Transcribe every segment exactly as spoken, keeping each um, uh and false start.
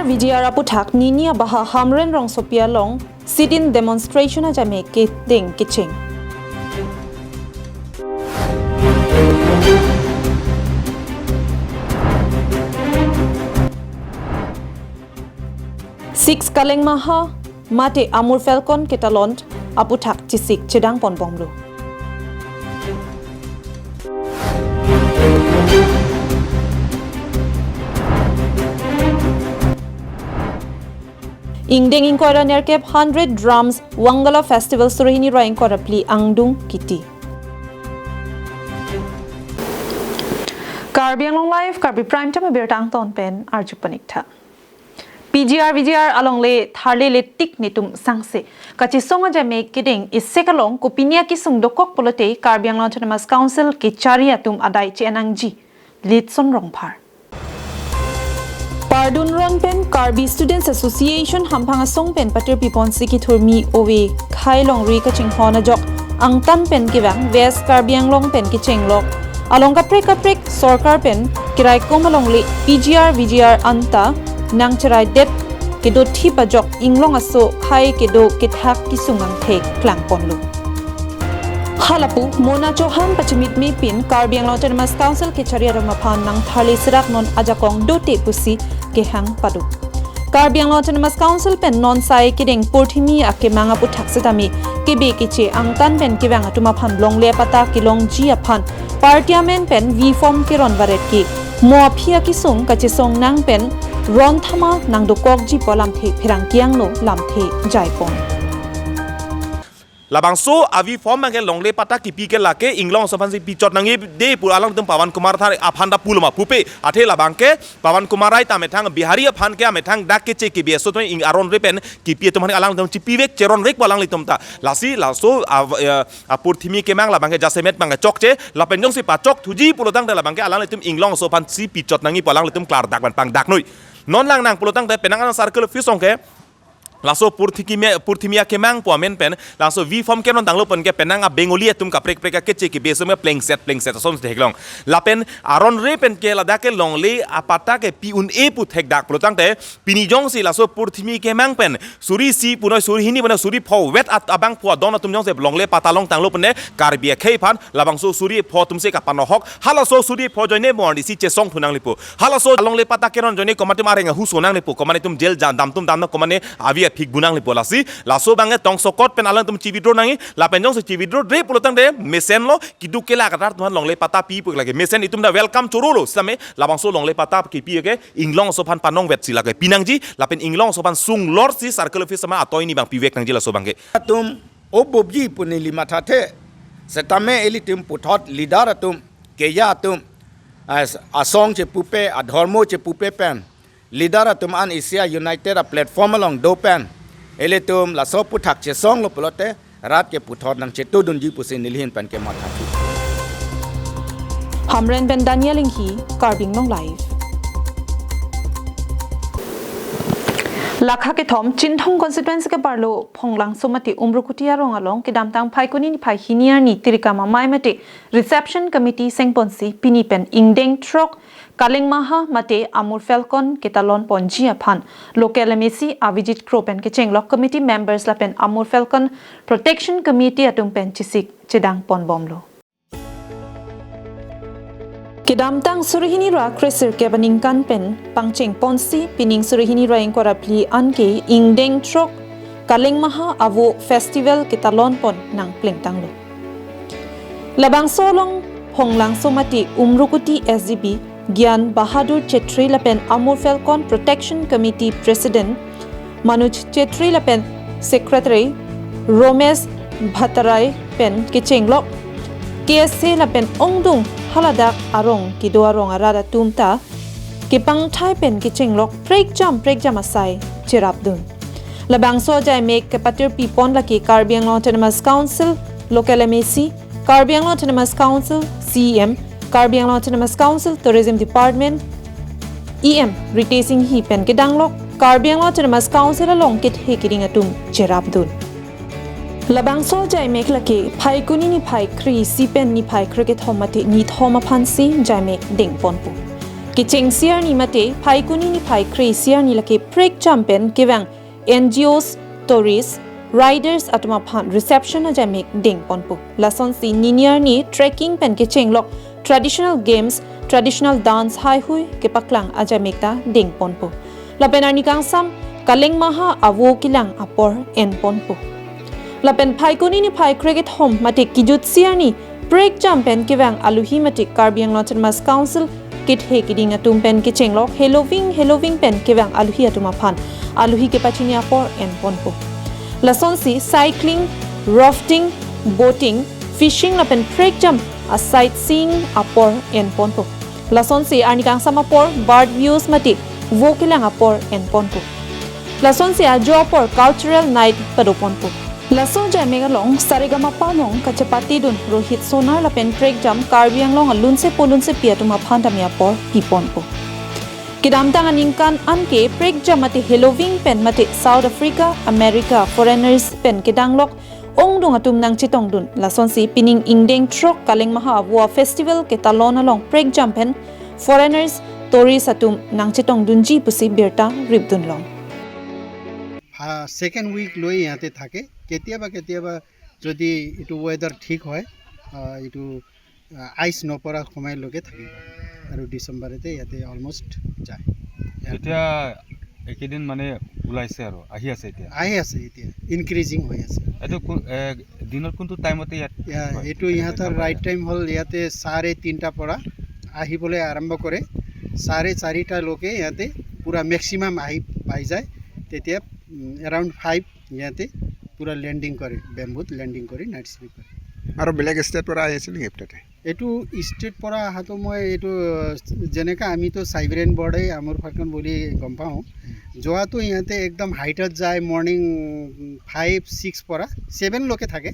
V G R aputhak Nini abaha Hamren rongsopi along sit-in demonstration ajame kedeng kecheng. Six Kalengmaha mate Amur Falcon ketalon aputhak chesik chedang ponbomlo. Ingdeng ingkoi ra nerkep hundred drums Wangala Festival suri hini ra ingkoi ra phli angdung kiti. Karbi Anglong Live, Karbi Prime Time abirta angton pen arju paniktha. P G R V G R alongle tharle letik netum sangse kachesong ajame kedeng isek along kopine akesung dokok pulote Karbi Anglong Autonomous Council kechari atum adai che-en nangji. Litson Rongphar. Pardun Ron pen Karbi Students Association hamphang asong pen patirpi ponsi kethurmi ove khai longri kachinghon ajok angtan pen kevang West Karbi Anglong pen kechenglok along kaprek kaprek sorkar pen keraikom alongle P G R V G R anta nangcheraidet kedo thip ajok inglong aso khai kedo kethak kesung angthek klangponlo. Halapu Mona Chauhan pachimitme pen Karbi Anglong Autonomous Council kechari atum aphan nangtharle serak non ajakong dote pusi kehang pado. Karbi Anglong Autonomous Council pen non sai kedeng purthimi akemang aputhak setame kebe keche angtan pen kevang atum aphan longle apatta kelongji aphan party amen pen V form keron varet ke mo aphi akesung kachesong nang pen ron thama nangdokokji pu alamthe pherangke angno lamthe jaipon. Labangso a-V form abangke longle patta kipi ke lake inglong aso aphansi pichot nangji de pu alangtum Pawan Kumar Rai aphan ta pulo ma pupe. Athe labangke Pawan Kumar Rai ta amethang Bihari aphan ke amethang dak keche kebe aso atum ing aron re pen kipi atum aphan alangtum chipivek cheronrek pu alanglitum ta. Lasi laso a, eh, apurthimi kemang labangke jasemet abangke chokche lapen jongsi pachok thuji pulotangte labangke alanglitum inglong aso aphansi pichot nangji pu alanglitum klardak pen pangdak noi. Non lang nang pulotangte penang an circle office along ke laso purthiki me, purthimi akemang pu amen pen laso V form keron tanglo pen ke penang a-Bengali atum kaprek prek akeche kebe aso me plengset plengset ason theklong. Lapen aron re pen ke ladak ke longle apatta ke pi un-e pu thekdak pulotangte pini jongsi laso purthimi kemang pen suri isi punoi suri hini punoi suri pho vet at abangphu adon atum jongsi longle patta long tanglo pen Karbi akhei aphan labangso suri pho atumsi kapanohok halaso suri pho ajoine mo arnisi chesong thu nanglipo. Halaso alongle patta keron ajoine komat atum areng ahu so nanglipo, komat atum jail jam damtum damna komat avi aphik bu nanglipo lasi. Laso abangke tongsokot pen alangtum chi-withdraw nangji, lapen jongsi chi-withdraw-re pulotangte mesenlo, keduk kelak arat atum aphan longle patta pi pu lake. Mesen itum ta welcome chorolo, sitame labangso longle patta kipi ke inglong aso aphan panongvetsi lake pinangji, lapen inglong aso aphan sunglorsi circle office amen atoi ni abang pivek nangji laso abangke. Atum obobji pu neli mathathe, setame ilitum puthot leader atum, keja atum, as-, asong chepupe, adhormo chepupe pen leader atum an isi a-united a-platform along do pen ilitum laso aputhak chesonglo pulote rat ke puthot nangchetudunji pusi neli ahin pen ke mathathu. Hamren pen Daniel Inghi, Karbi Anglong Live. Lakha kethom Chinthong constituency ke-arlo Phonglangso mate Umrukuti arong along kedamtang Phaikuni niphai hini arni tirikam amei mate reception committee sengponsi pini pen ingdeng throk Kalengmaha mate Amur Falcon ketalon ponji aphan local M A C Avijit Kro pen kechenglok committee members lapen Amur Falcon Protection Committee atum pen chesik chedang ponbomlo. Kedamtang suri hini ra kresirkep aningkan pen pangcheng ponsi pining suri hini ra ingkoi ra phli anke ingdeng throk Kalengmaha avo festival ketalon pon nangplengtanglo. Labangso along Phonglangso mate Umrukuti S D P Gyan Bahadur Chetri lapen Amur Falcon Protection Committee President Manoj Chetri lapen Secretary Romesh Bhattarai pen kechenglok K S A lapen ongdung haladak arong kedo arong arat atum ta kepangthai pen kechenglok prekjam prekjam asai cherapdun. Labangso ajaimek kepatirpi pon lake Karbi Anglong Autonomous Council Local M A C, Karbi Anglong Autonomous Council C E M, Karbi Anglong Autonomous Council Tourism Department E M Ritesh Enghi pen kedanglok Karbi Anglong Autonomous Council along kethe keding atum cherapdun. Labangso ajaimek lake Phaikuni niphai kre-isi pen niphai kre-kethom mate nithom aphansi jaimek dengponpo. Kechengsi arni mate Phaikuni niphai kre-isi arni lake prekjam pen kevang N G Os, tourist, riders atum aphan reception ajaimek dengponpo. Lasonsi nini arni trekking pen kechenglok traditional games, traditional dance haihui kepaklang ajaimek ta dengponpo. Lapen arni kangsam Kalengmaha avo kelang apor enponpo. Lapen Phaikuni niphai krekethom mate kejutsi arni prekjam pen kevang aluhi mate Karbi Anglong Autonomous Council kethe keding atum pen kechenglok heloving heloving pen kevang aluhi atum aphan aluhi kepachini apor enponpo. Lasonsi cycling, rafting, boating, fishing lapen prekjam a sightseeing apor enponpo. Lasonsi arni kangsam apor bird views mate avo kelang apor enponpo. Lasonsi ajo apor cultural night padoponpo. Laso ajaimek along Saregama along kachepatedun Rohit Sonar lapen prekjam Karbi Anglong alunsepo lunsepi atum aphan tame apor piponpo. Kedamtang aningkan anke prekjam mate heloving pen mate South Africa, America, foreigners pen kedanglok ongdung atum nangchetongdun. Lasonsi pining ingdeng throk Kalengmaha avo festival ketalon along prekjam pen foreigners, tourist atum nangchetongdunji pusi birta ripdunlong. Ha, second week লৈ ইয়াতে থাকে। কেতিয়াবা কেতিয়াবা যদি এইটো ৱেডাৰ ঠিক হয়, আহ, এইটো, আহ, আইচ নপৰা সময়লৈকে থাকিব আৰু ডিচেম্বৰতে ইয়াতে অলমষ্ট যায়। এতিয়া এইকেইদিন মানে ওলাইছে আৰু আহি আছে এতিয়া? আহি আছে এতিয়া, ইনক্ৰিজিং হৈ আছে। এইটো কো-, এ, দিনৰ কোনটো টাইমতে ইয়াত ইয়া, হয়? এইটো এইটো ইহঁতৰ টাইম ৰাইট হয়। টাইম হ'ল ইয়াতে চাৰে তিনিটাৰ পৰা আহিবলৈ আৰম্ভ কৰে। চাৰে চাৰিটালৈকে ইয়াতে পূৰা মেক্সিমাম আহি পাই যায়। তেতিয়া এৰাউণ্ড ফাইভ ইয়াতে পূৰা লেণ্ডিং কৰে, বেম্বুত লেণ্ডিং কৰি নাইট শ্লিপ কৰে। আৰু বেলেগ ষ্টেট পৰা আহিছে নেকি তাতে? এইটো ষ্টেট পৰা অহাটো মই এইটো যেনেকা আমিতো চাইবেৰিয়ান বাৰ্ডে আমুৰ ফাল্কন বুলি গম পাওঁ। যোৱাটো ইহঁতে একদম হাইটত যায়, মৰ্ণিং ফাইভ ছিক্স পৰা ছেভেনলৈকে থাকে।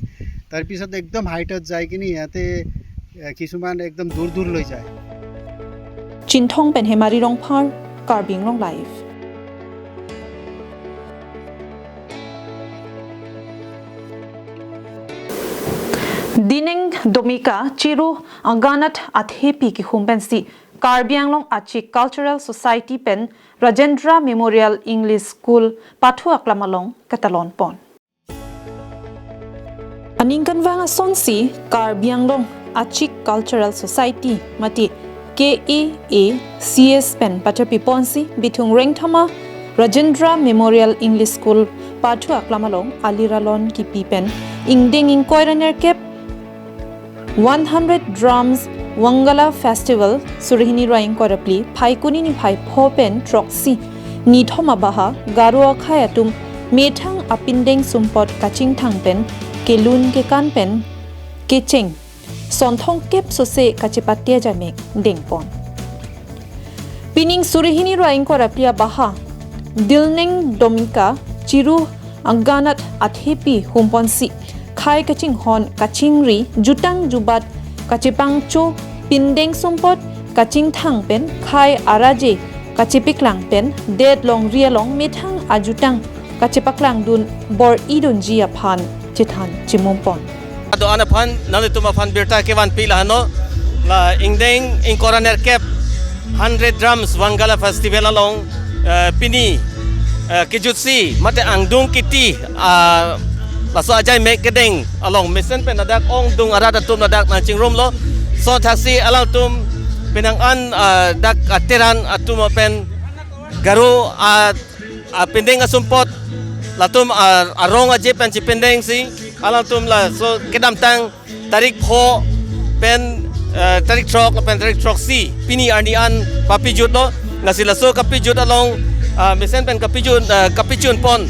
তাৰপিছত একদম হাইটত যাই কিনি ইহঁতে, এ, কিছুমান একদম দূৰ দূৰলৈ যায়। Chinthong pen Hemari Rongphar, Karbi Anglong Live. Dineng Domika Chiru Anganat Athepi kehum pensi Karbi Anglong Achik Cultural Society pen Rajendra Memorial English School pathu aklam along ketalon pon. Aningkanvang asonsi Karbi Anglong Achik Cultural Society mate K A A C S pen pathapi ponsi Bithung Rengthama Rajendra Memorial English School pathu aklam along alir alon kipi pen ingdeng ingkoi ra nerkep one hundred Drums Wangala Festival suri hini ra ingkoi ra phli Phaikuni niphai pho pen throksi nithom abaha Garo akhai atum methang apindeng sumpot kachingthang pen kelun kekan pen kecheng sonthong kep sose kachepate ajaimek dengpon. Pining suri hini ra ingkoi ra phli abaha Dilneng Domika Chiru Anganat Athepi humponsi khei kachinghon kachingri jutang jubat kachepangcho pindeng sumpot kachingthang pen khei araje kachepeklang pen det longri along methang ajutang kachepaklangdun bor-idunji aphan chethan chimumpon. Ado-an aphan nanglitum aphan birta kevanpi lahano, la ingdeng ingkoi ra nerkep hundred Drums Wangala Festival along, eh, pini, eh, kejutsi mate angdung kiti, ah, laso ajaimek kedeng along mesen pen ladak ongdung arat atum ladak nangchingrumlo. Sothaksi alangtum penang an, ah, dak ateran atum pen Garo, ah, apindeng asumpot latum, ah, arong aje pen chipindengsi alangtum laso kedamtang tarik pho pen, eh, tarik throk pen tarik throksi pini arni an papijutlo. Lasi laso kapijut along, ah, mesen pen kapijut, ah, kapijun pon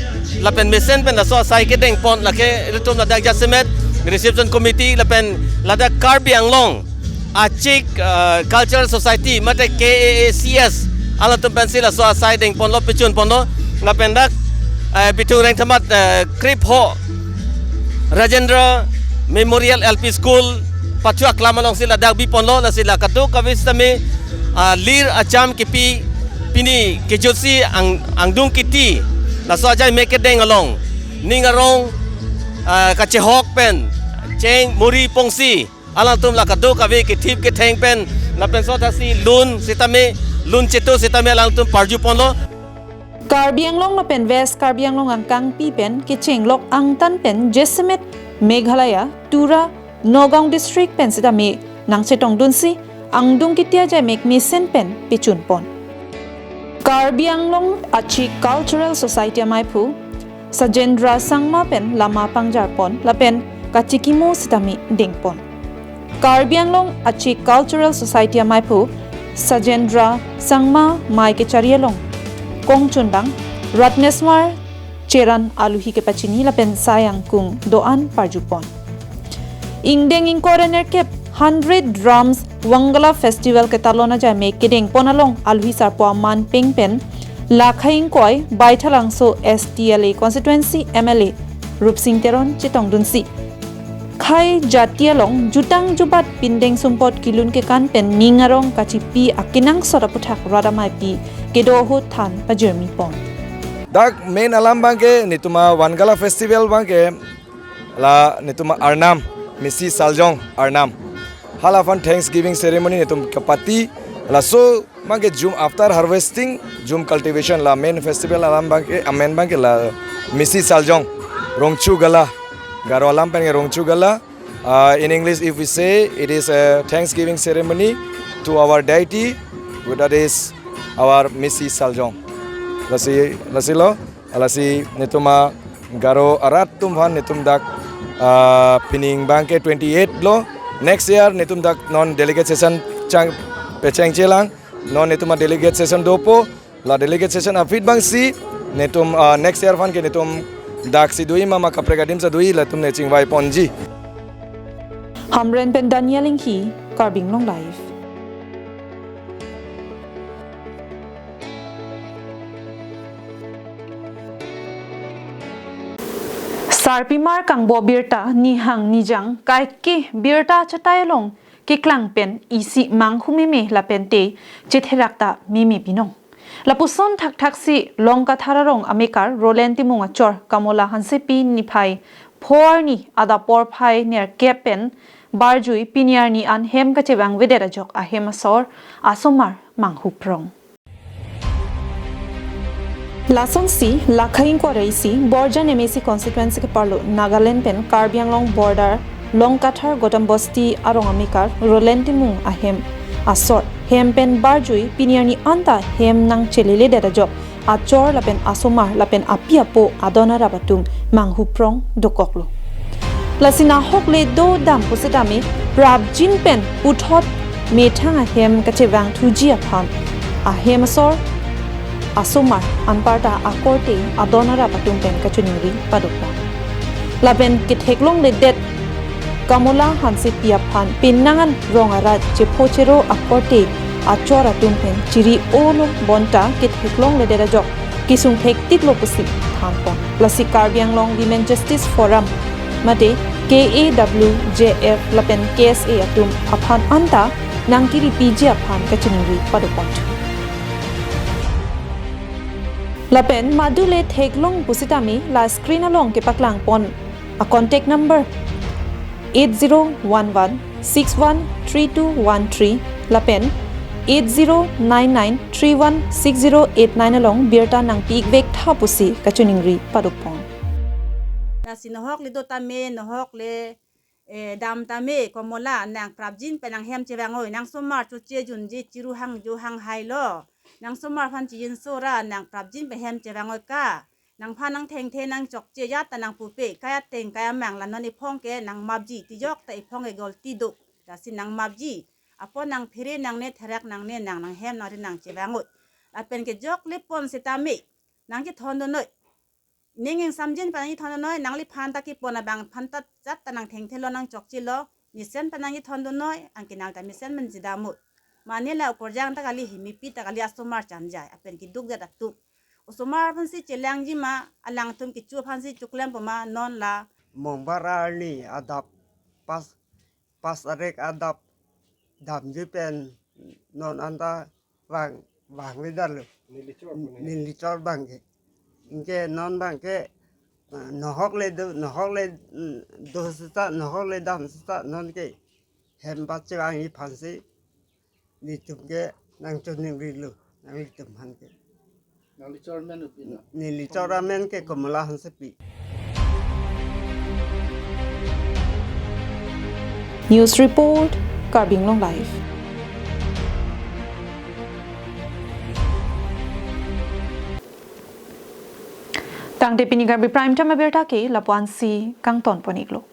lapen mesen pen laso asai kedeng pon lake ilitum ladak jasemet reception committee lapen ladak Karbi Anglong Achik, ah, Cultural Society mate K A A C S alangtum pensi laso asai dengponlo, pechunponlo. Lapen dak, eh, Bithung Rengthama, eh, krepho Rajendra Memorial L P School pathu aklam alongsi ladak biponlo, lasi la kadokave sitame, ah, lir acham kipi pini kejutsi ang, angdung kiti laso ajaimek kedeng along ning arong, ah, kachehok pen cheng muri pongsi alangtum la kadokave kethip ketheng pen lapen sothaksi lun sitame lun cheto setame alangtum parju ponlo. Karbi Anglong lapen West Karbi Anglong angkangpi pen kechenglok angtan pen jasemet Meghalaya, Tura, Nagaon district pen setame nangchetongdunsi angdung kitia jaimek mesen pen pechun pon. Karbi Anglong Achik Cultural Society amaiphu Sajendra Sangma pen lama pangjar pon lapen kachikimo setame dengpon. Karbi Anglong Achik Cultural Society amaiphu Sajendra Sangma mai kechari along kongchundang Ratneswar Cheran aluhi kepachini lapen sayang kung do-an parjupon. Ingdeng ingkoi ra nerkep hundred drums Wangala Festival ketalon ajaimek kedengpon along aluhi sarpo aman peng pen Lakhai ingkoi Baithalangso S T L A constituency M L A Rupsing Teron chetongdunsi khei jati along jutang jubat pindeng sumpot kilun kekan pen ning arong kachipi akenangsot aputhak rat amaipi kedo ahut than pajirmi pon. Dak main alam abangke netum a Wangala Festival abangke la netum a Arnam, Misi Saljong Arnam. Halaphan Thanksgiving ceremony netum kepati, laso abangke jum after harvesting, jum cultivation, la main festival alam abangke, amen abangke la Misi Saljong, Rongchu Gala, Garo alam pen Rongchu Gala. Uh, in English, if we say, it is a thanksgiving ceremony to our deity, that is our Misi Saljong. Lasi, lasi lo, lasi netum a Garo arat atum aphan netum dak, uh, pining abangke twenty-eight lo. Next year netum dak non delegate session chang pecheng chelang, non netum a delegate session dopo. La delegate session aphi abangsi netum, ah, next year aphan ke netum daksi do-i ma ma kaprek adim si do-i latum ne chingvai ponji. Hamren pen Daniel Inghi, Karbi Anglong Live. Sarpimar kangbo birta nihang nijang kaike birta chatai along keklang pen isi manghu meme lapen te chetherak ta meme binong. Lapuson thakthaksi Longkathar arong amekar Roland Timung achor Kamola Hansepi niphai pho arni adap porphai nerkep pen barjui pini arni an hem kachevangvedet ajok ahem asor asomar manghu prong. Lasonsi Lakhai ingkoi ra isi Borjan M A C constituency keparlo Nagaland pen Karbi Anglong border Longkathar Gotam Bosti arong amekar Roland Timung ahem asor hem pen barjui pini arni anta hem nangcheleledet ajok achor lapen asomar lapen api apo adon arap atum manghu prong dokoklo. Lasi nahok le do dam pusitame prapjin pen puthot methang ahem kachevang thuji aphan ahem asor asomar anparta akorte adon arap atum pen kachiningri padokpon. Lapen ketheklongledet Kamola Hansepi aphan penang an rong arat chepho chero akorte achor atum pen chiri-olo bonta ketheklongledet ajok kesung thektiklo pusi thanpon. Lasi Karbi Anglong Women Justice Forum mate K A W J F lapen K S A atum aphan anta nangkiripiji aphan kachiningri padoponthu. Lapen madule theklong pusitame la screen along kepaklangpon a contact number eight zero one one six one three two one three lapen eight zero nine nine three one six zero eight nine along birta nangpi-ikvek tha pusi kachiningri padopon. Lasi nahok le do tame, nahok le, eh, dam tame, Kamola, nang prapjin pen nang hem chevang-oi, nang somar choche junji, chiru hangjo hanghailo. Nang somar aphan chijinso ra, nang prapjin pen hem chevang-oi ka. Nangphan nang thengthe nang chokche ajat ta nang pupe, kaya teng kaya mang la non iphong ke nang mapji, tijok ta iphong ke golti do, lasi nang mapji. Apot nang phere nangne, therak nangne, nang nang hem nang ri nang chevang-oi. Lapen kejok lepon setame nang chethondun-oi. Ning ingsamjin pen nang chethondun-oi, nangliphan ta kepon abang phan ta jat ta nang thengthelo nang chokchelo, mesen pen nang chethondun-oi, anke nang ta mesen pen chedam-oi. Mane la okorjang ta kali, himipi ta kali, asomar chanjai, apen keduk det atum. Osomar aphansi chelangji ma, alangtum kecho aphansi choklempo ma, non la. Mongbar arni adap pas, pas tarik adap damji pen non anta vang, vangvedetlo. Nelichor pu ne. Nelichor abangke. Anke non abangke, eh, nahok le do, nahok le, mm, do seta, nahok le dam seta, non ke hem pachevangji aphansi netum ke nangchoningrilo, nanglitum aphan ke. Nangli chor amen kopi na? Neli chor amen ke Komola Hansepi. News Report, Karbi Anglong Live. Tangte pini Karbi Prime Time abirta ke lapu-ansi kangton pon-iklo.